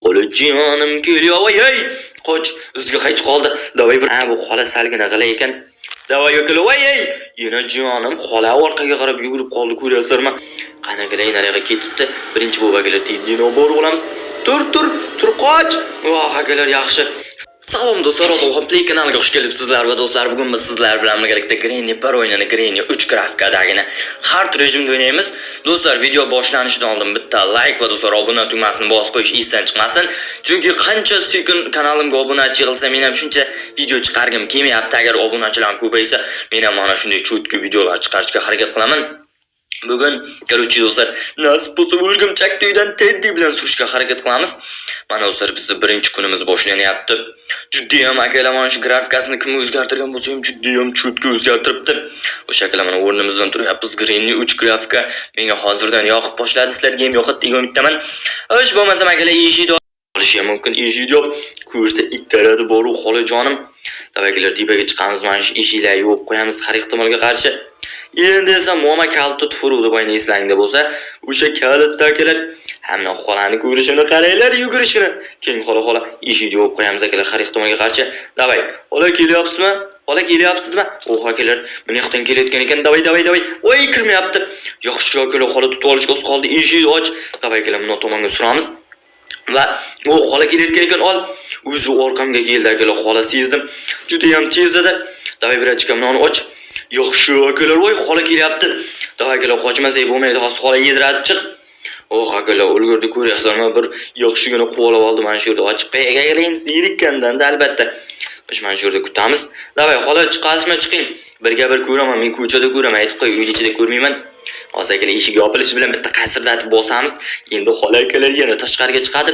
Xolajonim kelyor. Voy, ey! Qoch, o'ziga qaytib qoldi. Давай bir. Ha, bu xola salgina g'ala ekan. Давай akalar, voy, ey! Yana jonim, xola orqaga qarab yugurib qoldi, ko'ryapsizlarmi? Qani akalar, nariga ketibdi. Birinchi bo'lib akalar Teddini borib olamiz. Tur, tur, tur, qoch! Voh, akalar, yaxshi. Salom do'stlar, Odilxon Play kanaliga xush kelibsizlar va do'stlar, bugun biz sizlar bilan birgalikda Granny 1 o'yinini Granny 3 grafikadagini hard rejimda o'ynaymiz. Do'stlar, video boshlanishidan oldin bitta like va do'stlar, obuna tugmasini bosib qo'yish esdan chiqmasin. Chunki qancha sekin kanalimga obunachi yig'ilsa, men ham shuncha video chiqargim kelmayapti. Agar obunachilarim ko'paysa, men ham mana shunday чётко videolar chiqarishga harakat qilaman. Bugun, короче, do'stlar, nasib bo'lsa o'rgimchakni uydan Teddy bilan surishga harakat qilamiz. Mana do'stlar, bizni birinchi kunimiz boshlanyapti. Judayam akalar, mana shu grafikasini kim o'zgartirgan bo'lsa ham judayam чётко o'zgartiribdi. O'sha akalar, mana o'rnimizdan turyapmiz. Granny 3 grafika menga hozirdan yoqib boshladi. Sizlarga ham yoqadi degan umiddaman. Xo'sh, bo'lmasam akalar, eshikni olishi ham mumkin. Eshik yo'q. Ko'rsa ittaradi boru xolajonim. Давай akalar, tepaga chiqamiz, mana shu eshiklarni yuvib qo'yamiz har ehtimolga qarshi. Endi esa momo kalitni tufuruvdi, boyni eslangda bo'lsa, o'sha kalitda akalar hamma xolani ko'rishini qaranglar, yugurishini. Keyin xola, xola, eshikni yuvib qo'yamiz akalar har ehtimolga qarshi. Давай, xola, kelyapsizmi? Xola, kelyapsizmi? Oh, akalar, bu yoqdan kelayotgan ekan. Давай, давай, давай. Voy, kirmayapti. Yaxshi akalar, xola tutib olishga oz qoldi. Eshikni och. Давай akalar, bundoq tomonga suramiz. Va o xola kelayotgan ekan, ol. O'zi orqamga keldi akalar, xola sezdim. Juda ham tez edi. Давай, братишка, buni och. Yaxshi akalar, voy, xola kelyapti. Давай akalar, qochmasak bo'lmaydi, hozir xola yediradi, chiq. Oh, akalar, ulgurdi, ko'ryapsizlarmi? Bir yaxshigina quvalab oldi, mana shu yerda ochib qo'y. Akalar, endi zerikkandan albatta. Biz mana shu yerda kutamiz. Давай, xola, chiqasizmi, chiqing. Birga bir ko'raman, men ko'chada ko'raman, aytib qo'y, uyni ichida ko'rmayman. Hozir akalar eshik yopilishi bilan bitta qasirdatib bosamiz. Endi xola akalar yana tashqariga chiqadi.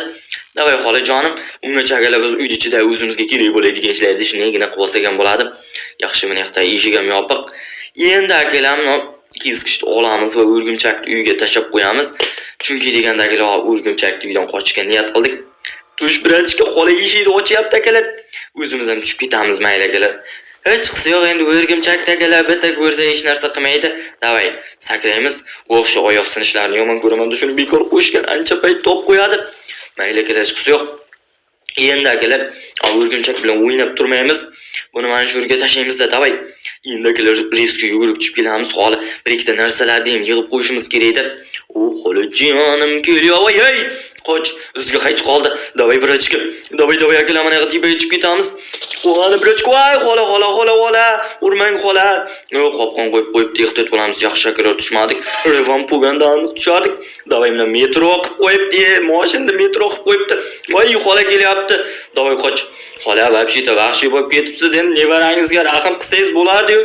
Давай, xolajonim, ungacha akalar biz uyni ichida o'zimizga kerak bo'ladigan ishlarni shundagina qilib olsak ham bo'ladi. Yaxshi, mana yoqda eshik ham yopiq. Endi akalar, keskichni olamiz va o'rgimchakni uyga tashlab qo'yamiz. Chunki deganda akalar o'rgimchakni uydan qochishga niyat qildik. Tush, братишка, xola eshikni ochyapti akalar. O'zimiz ham tushib ketamiz, mayli akalar. Hech qisi yo'q, endi o'rgimchakda akalar bitta ko'rsa hech narsa qilmaydi. Давай, sakraymiz. O'xsha oyoq sinishlarini yomon ko'raman, shuni bekor qo'yishgan, ancha payt top qo'yadi. Mayli akalar, hech qisi yo'q. Endi akalar, o'rgimchak bilan o'ynab turmaymiz. Buni mana shu yerga tashlaymiz-da, давай. Endi akalar резко yugurib chiqib kelamiz. Holi bir ikkita narsalarni ham yig'ib qo'yishimiz kerak edi. O, xolajonim kelyor. Voy, ey! Qoch, o'ziga qaytib qoldi. Давай, братишка. Давай, давай akalar, mana yoqqa tepaga chiqib ketamiz. Xola, братишка, voy, xola, xola, xola, xola. Urmang, xola. Yo'q, qopqon qo'yib qo'yibdi, ehtiyot bo'lamiz. Yaxshi akalar, tushmadik. Revan puganda aniq tushardik. Давай, mana metro qilib qo'yibdi, mashinada metro qilib qo'yibdi. Voy, xola kelyapti. Давай, qoch. Xola, вообще-то vahshiy bo'lib ketibsiz. Endi nevarangizga rahm qilsangiz bo'lardi-yu.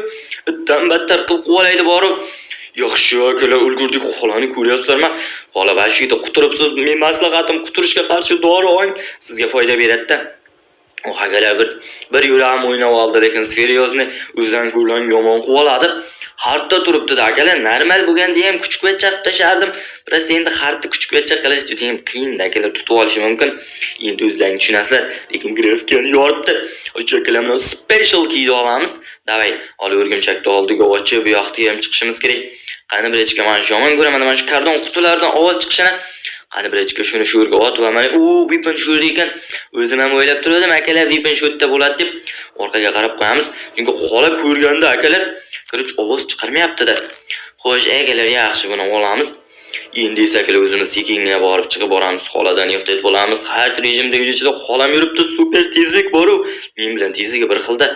Itdan battar qilib quvalaydi borib. Yaxshi akalar, ulgurdik, xolani ko'ryapsizlarmi? Xola, вообще-то quturibsiz. Men maslahatim, quturishga qarshi dori oling, sizga foyda beradi-da. O akalar, bir yuragim o'ynab oldi, lekin серьезный o'zidan ko'rgan yomon quvaladi. Hardda turibdi-da akalar, normal bo'lganda ham kuchukbachcha qilib tashardim. Biroz endi hardni kuchukbachcha qilish juda ham qiyin akalar, tutib olishi mumkin. Endi o'zlaring tushunasizlar, lekin grafikani yoribdi. O'sha akalar bilan special keyni olamiz. Давай, holi o'rgimchakni oldiga ochib, bu yoqda ham chiqishimiz kerak. Qani, братишка, mana shu yomon ko'raman mana shu karton qutilardan ovoz chiqishini. Qani, братишка, shuni shu yerga ot va mana u weapon shu yerda ekan. O'zim ham o'ylab turdim akalar, weapon shu yerda bo'ladi deb. Orqaga qarab qo'yamiz. Chunki xola ko'rganda akalar, короче, ovoz chiqarmayapti-da. Xo'sh, akalar, yaxshi, buni olamiz. Endi esa akalar o'zimiz sekingina borib chiqib boramiz, xoladan ehtiyot bo'lamiz. Har rejimda uy ichida xolam yuribdi, super tezlik bor-u. Men bilan tezligi bir xilda.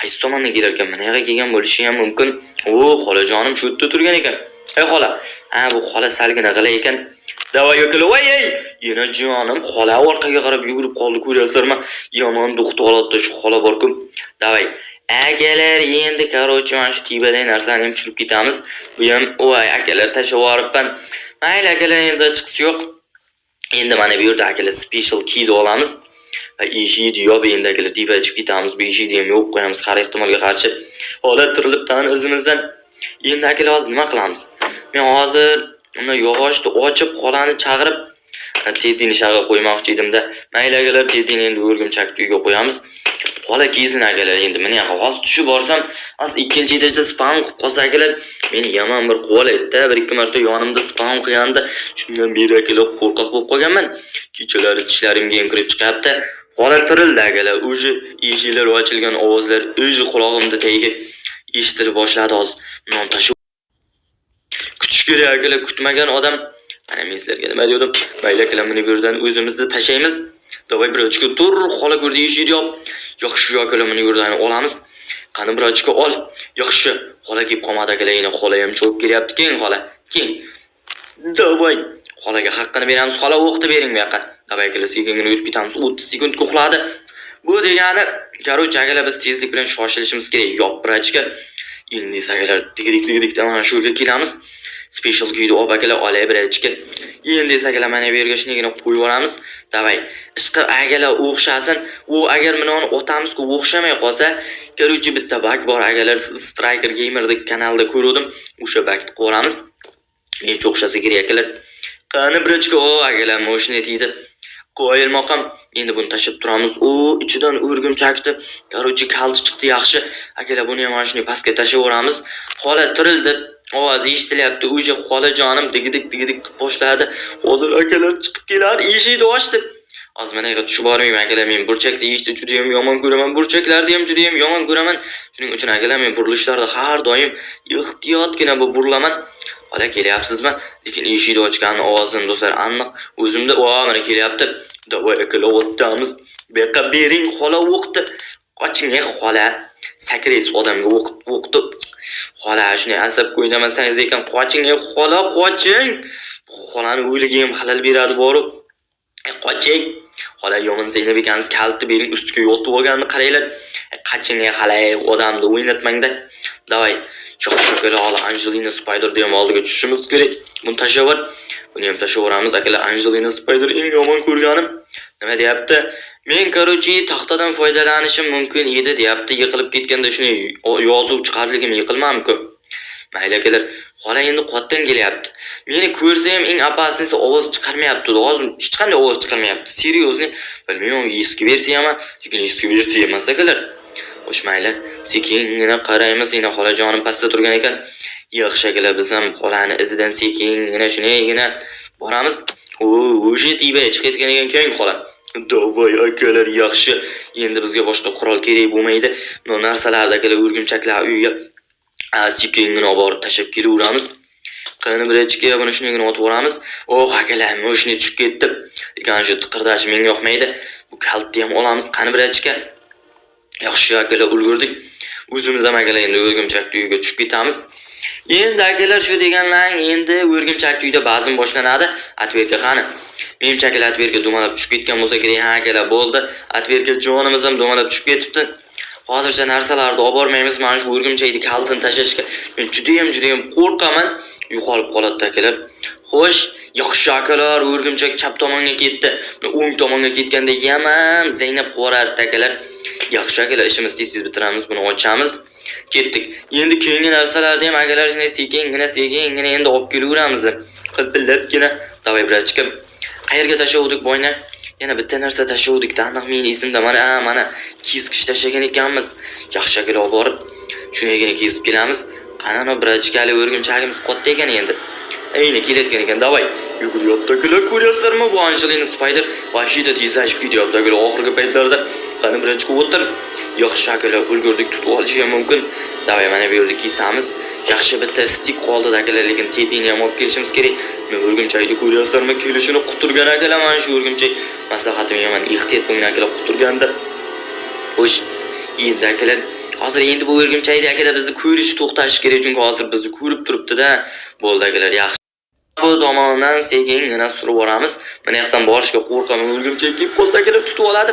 Qaysi tomondan kelar ekan? Mana yoqqa kelgan bo'lishi ham mumkin. O, xolajonim shu yerda turgan ekan. Ey xola. Ha, bu xola salgina g'ala ekan. Давай akalar, voy, ey! Yana jonim, xola orqaga qarab yugurib qoldi, ko'ryapsizlarmi? Yomon duxti oladi shu xola bor-ku. Давай. Akalar, endi короче, mana shu tepadagi narsani ham tushirib ketamiz. Bu ham, voy, akalar, tashlab yuboribman. Mayli akalar, endi chiqisi yo'q. Endi mana bu yerda akalar special keyni olamiz. Va eshikni yopib, endi akalar tepaga chiqib ketamiz. Bu eshikni ham yopib qo'yamiz har ehtimolga qarshi. Xola tirilib tani izimizdan. Endi akalar hozir nima qilamiz? Men hozir uni yog'ochni ochib, xolani chaqirib, Teddini shag'a qo'ymoqchi edimda. Mayli akalar, Teddini endi o'rgimchakni uyga qo'yamiz. Xola kelsin akalar, endi mana yoqqa hozir tushib borsam, hozir ikkinchi etajda spam qilib qolsa akalar, meni yomon bir quvalaydi-da. Bir ikki marta yonimda spam qilganda, shundan beri akalar qo'rqoq bo'lib qolganman. Kechalari tishlarimga ham kirib chiqyapti. Xola tirildi akalar, уже eshiklar ochilgan ovozlar уже qulog'imda tagiga eshitilib boshladi hozir. Non tashib kutish kerak akalar, kutmagan odam. Mana men sizlarga nima degandim? Mayli akalar, buni bu yerdan o'zimizni tashlaymiz. Давай, братишка, tur, xola ko'rdi, eshikni yop. Yaxshi akalar, buni yerdan olamiz. Qani, братишка, ol. Yaxshi, xola kelib qolmadi akalar, yana xola ham cho'kib kelyapti. Keng xola, keng. Давай. Xolaga haqqini beramiz. Xola, o'qni bering bu yoqqa. Давай akalar, sekingina o'tib ketamiz. 30 sekund uxladi. Bu degani, короче, akalar, biz tezlik bilan shoshilishimiz kerak. Yop, братишка. Endi esa akalar digidik digidikdan mana shu yerga kelamiz. Special kuyni olib akalar, olay, братишка. Endi esa akalar mana bu yerga shunigina qo'yib yuboramiz. Давай. Ishqib akalar o'xshasin. U agar buni otamiz-ku o'xshamay qolsa, короче, bitta баг bor akalar, Striker Gamer'da kanalda ko'rdim. O'sha bagni qo'yamiz. Menimcha o'xshasa kerak akalar. Qani, братишка, o akalar, mashina tegdi. Qoyil maqom. Endi buni tashlab turamiz. U ichidan o'rgimchakni, короче, kalti chiqdi, yaxshi. Akalar, buni ham mana shunday pastga tashlab yuboramiz. Xola tirildi. Ovozi eshitilyapti. Уже xolajonim digidik digidik qilib boshladi. Hozir akalar chiqib keladi. Eshikni ochdi. Hozir mana yoqqa tushib bormayman akalar. Men burchakda yeyishni juda ham yomon ko'raman. Burchaklarni ham juda ham yomon ko'raman. Shuning uchun akalar, men burilishlarda har doim ehtiyotgina bu burilaman. Xola, kelyapsizmi? Lekin eshikni ochgan ovozini do'stlar aniq o'zimda, o, mana kelyapti. Давай akalar, o'tamiz. Bu yoqqa bering xola o'qdi. Qoching ey xola. Sakraysiz odamga o'q o'qdi. Xola, shunday asab o'ynamasangiz ekan, qoching ey xola, qoching. Xolani o'ligi ham xalal beradi borib. E, qoching. Xola, yomon Zaynab ekansiz, kalitni bering, ustiga yotib olganini qaranglar. E, qoching ey xola, ey, odamni o'ynatmangda. Давай. Akalar, hali Angelina Spider ham oldiga tushishimiz kerak. Buni tashlab. Buni ham tashlab yuboramiz. Akalar, Angelina Spider eng yomon ko'rganim. Nima deyapti? Men, короче, taxtadan foydalanishim mumkin edi deyapti. Yiqilib ketganda shuni yozuv chiqarligim yiqilmamku. Mayli akalar, xola endi qayerdan kelyapti? Meni ko'rsa ham eng опасный si ovoz chiqarmayapti. Hozir hech qanday ovoz chiqarmayapti. Серьезный. Bilmayman, eski versiyami, lekin eski versiya emas akalar. Xo'sh, mayli, sekingina qaraymiz. Yana xolajonim pastda turgan ekan. Yaxshi akalar, biz ham xolani izidan sekingina shundaygina boramiz. O, o'sha tiyba chiqayotgan ekan keng xola. Давай akalar, yaxshi. Endi bizga boshqa qurol kerak bo'lmaydi. Bu narsalarni akalar o'rgimchaklar uyga sekingina olib borib tashlab kelaveramiz. Qani, братишка, buni shunagina otib yuboramiz. Oh akalar, mashina tushib ketdi. Lekin shu tiqirdashi menga yoqmaydi. Bu kalitni ham olamiz. Qani, братишка. Yaxshi akalar, ulgurdik. O'zimiz ham akalar endi o'rgimchakni uyiga tushib ketamiz. Endi akalar, shu deganlaring, endi o'rgimchakni uyda bazm boshlanadi. Отвертка qani? Menimcha akalar, отвертка dumalab tushib ketgan bo'lsa kerak. Ha akalar, bo'ldi. Отвертка jonimiz ham dumalab tushib ketibdi. Hozircha narsalarni olib bormaymiz. Mana shu o'rgimchakni kalitini tashlashga men judayam judayam qo'rqaman. Yo'qolib qoladi akalar. Xo'sh, yaxshi akalar, o'rgimchak chap tomonga ketdi. O'ng tomonga ketganda yamam Zaynab qo'rardi akalar. Yaxshi akalar, ishimizni tez-tez bitiramiz, buni ochamiz. Ketdik. Endi keyingi narsalarni ham akalar shunday sekingina sekingina endi olib kelaveramiz. Qilpillabgina. Давай, братишка. Qayerga tashlavdik boyna? Yana bitta narsa tashlavdik, aniq meni esimda. Mana, mana keskich tashlagan ekanmiz. Yaxshi akalar, olib borib shunagina kesib kelamiz. Qani, ana братишка li o'rgimchagimiz qayerda ekan endi? Ayni kelayotgan ekan. Давай. Yuguryapti akalar, ko'ryapsizlarmi? Bu Angelina Spider vahshiyda tezlashib ketyapti akalar oxirgi paytlarda. Qani, братишка, o'tir. Yaxshi akalar, ulgurdik, tutib olishi ham mumkin. Давай, mana bu yerda kesamiz. Yaxshi, bitta stik qoldi akalar, lekin Teddini ham olib kelishimiz kerak. Men o'rgimchakni ko'ryapsizlarmi? Kelishini quturgan akalar, mana shu o'rgimchak. Maslahatim yaman, ehtiyot bo'ling akalar quturganda. Xo'sh, endi akalar, hozir endi bu o'rgimchakni akalar bizni ko'rishi to'xtashi kerak, chunki hozir bizni ko'rib turibdi-da. Bo'ldi akalar, yaxshi. Bu tomondan sekingina surib boramiz. Mana yoqdan borishga qo'rqaman. O'rgimchak kelib qolsa akalar tutib oladi.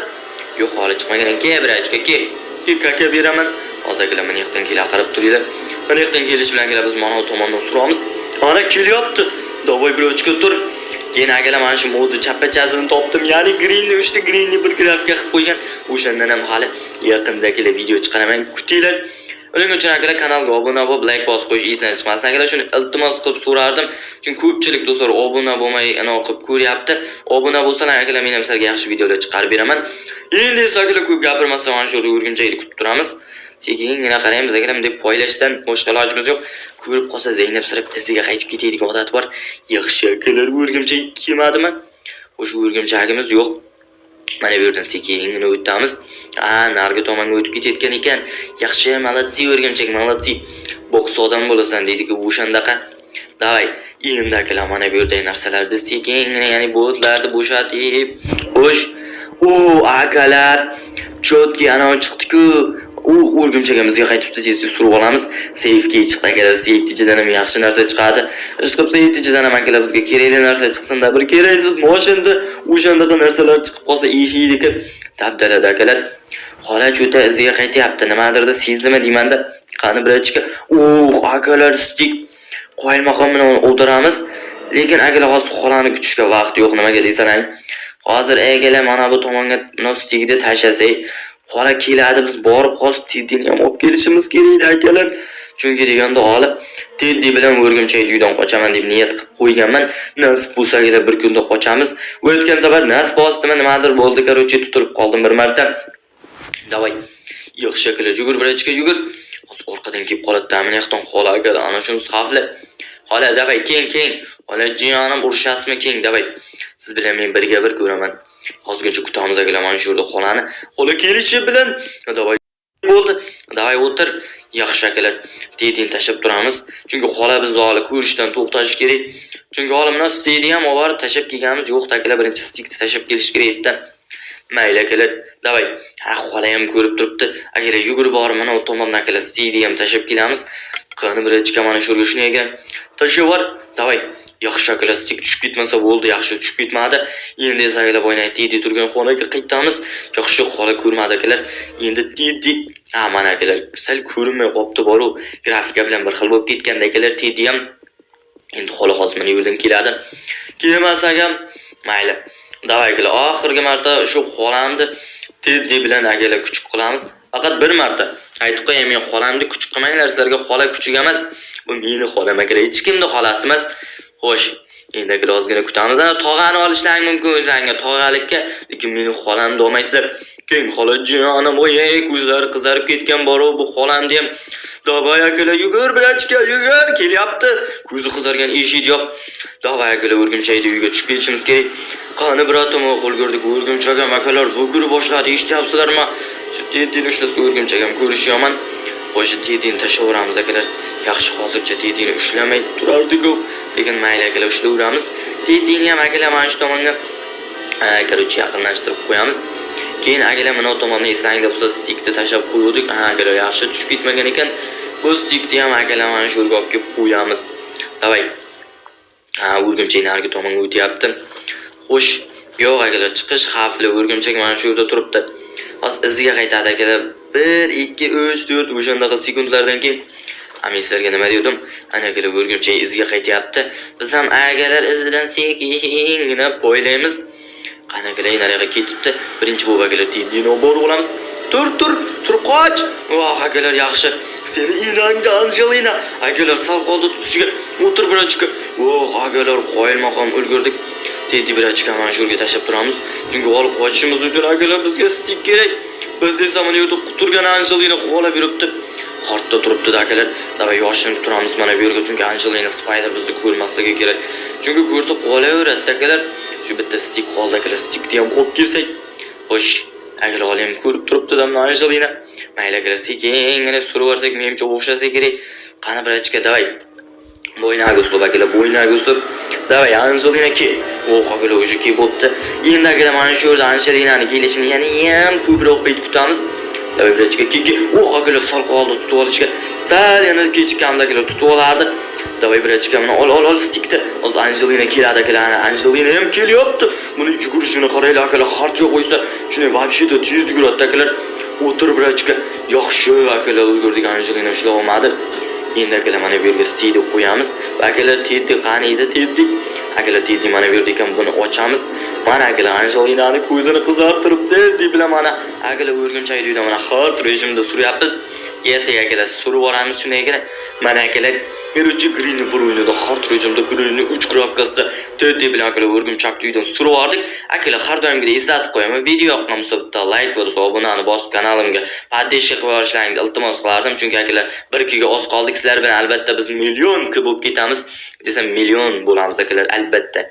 Yo'q, holi chiqmagan. Kel, братишка, kel. Kel, kaka beraman. Hozir akalar mana yoqdan kela, qarab turinglar. Mana yoqdan kelish bilan akalar biz mana bu tomondan suramiz. Ana kelyapti. Давай, братишка, tur. Keyin akalar mana shu modni chappachasini topdim. Ya'ni Granny 3 ta Granny bir grafika qilib qo'ygan. O'shandan ham hali yaqinda akalar video chiqaraman. Kutinglar. Uning uchun akalar kanalga obuna bo'lib, like bosib qo'yish esdan chiqmasin. Akalar, shuni iltimos qilib so'rardim. Chunki ko'pchilik do'stlar obuna bo'lmay ana qilib ko'ryapti. Obuna bo'lsalar akalar, men ham sizlarga yaxshi videolar chiqarib beraman. Endi esa akalar ko'p gapirmasdan mana shu yerda o'rgimchakni kutib turamiz. Sekingina qaraymiz akalar, bunday poylashdan boshqa ilojimiz yo'q. Ko'rib qolsa Zaynab sirib iziga qaytib ketadigan odat bor. Yaxshi akalar, o'rgimchak kelmadimi? O'sha o'rgimchagimiz yo'q. Mana bu yerdan sekingina o'tamiz. A, narigi tomonga o'tib ketayotgan ekan. Yaxshi, молодцы o'rgimchak, молодцы. Boks odam bo'lasan deydi-ku o'shandaqa. Давай, endi akalar mana bu yerdagi narsalarni sekingina, ya'ni botlarni bo'shatib, xo'sh. O, akalar, чётко anavi chiqdi-ku. U o'rgimchagimizga qaytibdi, tez tez surib olamiz. Seyfga chiqdi akalar, seyf ichidan ham yaxshi narsa chiqadi. Ishqib seyf ichidan ham akalar bizga kerakli narsa chiqsin-da, bir keraksiz moshinda o'shandaqa narsalar chiqib qolsa eshikniki dabdaladi akalar. Xola cho'ta iziga qaytyapti. Nimadirda sezdimi deymanda. Qani братишка. Oh, akalar, stik qoyilmaqom bilan o'tiramiz. Lekin akalar hozir xolani kutishga vaqt yo'q, nimaga desalar. Hozir akalar mana bu tomonga stikni tashlasak, xola keladi, biz borib hozir Teddini ham olib kelishimiz kerak akalar. Chunki deganda olib Teddi bilan o'rgimchakni uydan qochaman deb niyat qilib qo'yganman. Nasib bo'lsa akalar bir kunda qochamiz. O'tgan safar nasib bosdimi nimadir bo'ldi, короче, tutilib qoldim bir marta. Давай. Yaxshi akalar, yugur братишка, yugur. Hozir orqadan kelib qoladi, mana yoqdan xola akalar, ana shunisi xavfli. Xola, давай, keng, keng. Xola jiyonim, urushasizmi, keng, давай. Siz bilan men birga bir ko'raman. Hozirgacha kutamiz akalar mana shu yerda xolani. Xola kelishi bilan давай bo'ldi. Давай o'tir. Yaxshi akalar. Tedini tashlab turamiz. Chunki xola bizni holi ko'rishdan to'xtashi kerak. Chunki holi bilan stikni ham olib borib tashlab kelganimiz yo'q akalar, birinchi stikni tashlab kelish kerak edi. Mayli akalar, давай. Ha, xola ham ko'rib turibdi. Akalar yugurib borib mana u tomondan akalar stikni ham tashlab kelamiz. Qani братишка mana shu yerga shunday ekan. Tashlab bor. Давай. Yaxshi akalar, stik tushib ketmasa bo'ldi, yaxshi tushib ketmadi. Endi esa akalar boyna Teddi turgan xonaga qaytamiz. Yaxshi xola ko'rmadi akalar. Endi Teddi, ha, mana akalar sal ko'rinmay qolibdi boru. Grafika bilan bir xil bo'lib ketganda akalar Teddi ham. Endi xola hozir mana yo'ldan keladi. Kelmasa ham mayli. Давай akalar, oxirgi marta shu xolamni Teddi bilan akalar kuchuk qilamiz. Faqat bir marta. Aytib qo'yay, men xolamni kuchuk qilmanglar, sizlarga xola kuchuk emas. Bu meni xolam akalar, hech kimni xolasi emas. Xo'sh, endi akalar ozgina kutamiz. Ana tog'ani olishlaring mumkin o'zlaringga tog'alikka, lekin meni xolamni olmaysizlar. Keng xola jonim, voy, ko'zlari qizarib ketgan boru bu xolamni ham. Давай akalar, yugur братишка, yugur, kelyapti. Ko'zi qizargan eshik yo'q. Давай akalar, o'rgimchakni uyga tushib ketishimiz kerak. Qani брат im, qo'l ko'rdik o'rgimchak ham akalar bukira boshladi, eshityapsizlarmi? Shu Teddini ushlasa o'rgimchak ham ko'rishi yomon. Xo'sh, Teddini tashlayveramiz akalar. Yaxshi, hozircha Teddini ushlamay turardik-ku. Lekin mayli akalar, ushlayveramiz. Teddini ham akalar mana shu tomonga короче yaqinlashtirib qo'yamiz. Keyin akalar mana bu tomonda esingizda bo'lsa stikni tashlab qo'yuvdik. Ha, akalar yaxshi tushib ketmagan ekan. Bu stikni ham akalar mana shu yerga olib kelib qo'yamiz. Давай. Ha, o'rgimchak narigi tomonga o'tyapti. Xo'sh, yo'q akalar, chiqish xavfli. O'rgimchak mana shu yerda turibdi. Hozir iziga qaytadi akalar. 1 2 3 4 o'shandaqa sekundlardan keyin. Ha, men sizlarga nima dedim? Ana akalar o'rgimchak iziga qaytyapti. Biz ham akalar izidan sekingina poylaymiz. Qani akalar nariga ketibdi. Birinchi bo'lib akalar Teddini borib olamiz. Tur, tur, tur, qoch. Voh, akalar yaxshi. Seni enangda Angelina. Akalar sal qoldi tutishiga. O'tir братишка. Voh, akalar qoyilmaqom ulgurdik. Teddi братишка mana shu yerga tashlab turamiz. Chunki olib qochishimiz uchun akalar bizga stik kerak. Biz esa mana yerda quturgan Angelina quvalab yuribdi. Ortda turibdi akalar. Давай yoshinib turamiz mana bu yerga, chunki Angelina Spider bizni ko'rmasligi kerak. Chunki ko'rsa quvalayveradi akalar. Shu bitta stik qoldi akalar, stikni ham olib kelsak. Xo'sh, akalar hali ham ko'rib turibdi mana Angelina. Mayli akalar, sekingina surib yuborsak, menimcha o'xshasa kerak. Qani братишка, давай. Bo'ynaga uslub akalar, bo'ynaga uslub. Давай, Angelina kel. Oh, akalar уже kelib bo'pti. Endi akalar mana shu yerda Angelinani kelishini yana ham ko'proq payt kutamiz. Давай, братишка, kel, kel. Oh, akalar sal qoldi tutib olishga. Sal yana kechikkamda akalar tutib olardi. Давай, братишка, mana ol, ol, ol stikni. Hozir Angelina keladi akalar, ana Angelina ham kelyapti. Buni yugurishini qaranglar akalar, xartga qo'ysa, shuni вообще-то tez yuguradi akalar. O'tir, братишка. Yaxshi akalar ulgurdik, Angelina ushlab olmadi. Endi akalar mana bu yerga stikni qo'yamiz. Va akalar Teddi qani edi Teddi? Akalar Teddi mana bu yerda ekan, buni ochamiz. Mana akalar Angelinani ko'zini qizartiribdi. Deb bilan mana akalar o'rgimchak uyda mana hard rejimda suryapmiz. Ketdik, akalar, surib yuboramiz shundaygina. Mana, akalar, короче, Granny bir o'yinida hard rejimda Granny 3 grafikasida TT bilan, akalar, o'rgimchakni uydan surib yubordik. Akalar, har doimgidek eslatib qo'yaman. Video yoqqan bo'lsa, bitta like va obunani bosib, kanalimga подписка qilib yuborishlaringni iltimos qilardim. Chunki, akalar, 1 ga oz qoldik. Sizlar bilan albatta biz million k bo'lib ketamiz. Desam, million bo'lamiz, akalar, albatta.